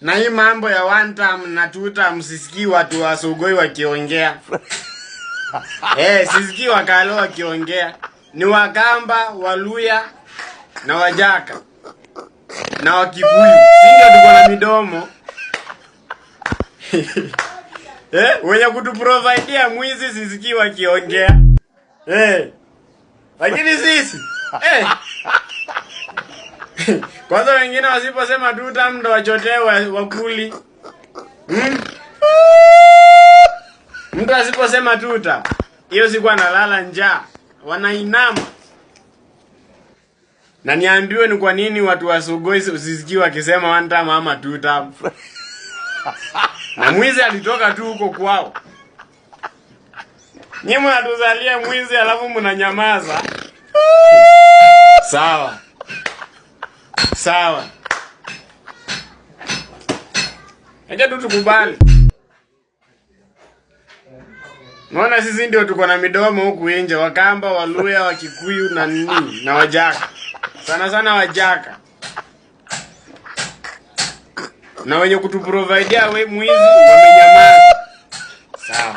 Na hii mambo ya one term na two term sisikii watu wa Sugoi wakiongea. Eh, sisikii Wakale wakiongea. Ni Wakamba, Waluya na Wajaka na Wakikuyu. Si ndio tuko na midomo? Eh, wenye kutuprovidea mwizi sisikii wakiongea. Eh. Lakini sisi eh. Kwanza wengine wasiposema two term ndo wachotee wakuli. Mtu asiposema two term, hiyo siku analala njaa, wanainama. Na niambiwe ni kwa nini watu wa Sugoi usisikii wakisema one term ama two term. Na mwizi alitoka tu huko kwao. Nyinyi mnatuzalia mwizi alafu mnanyamaza. Sawa. Sawa. Acha tu tukubali. Naona sisi ndio tuko na midomo huku nje, Wakamba, Waluya, Wakikuyu na nini na Wajaka. Sana sana Wajaka. Na wenye kutuprovidea we mwizi wamenyamaza. Sawa.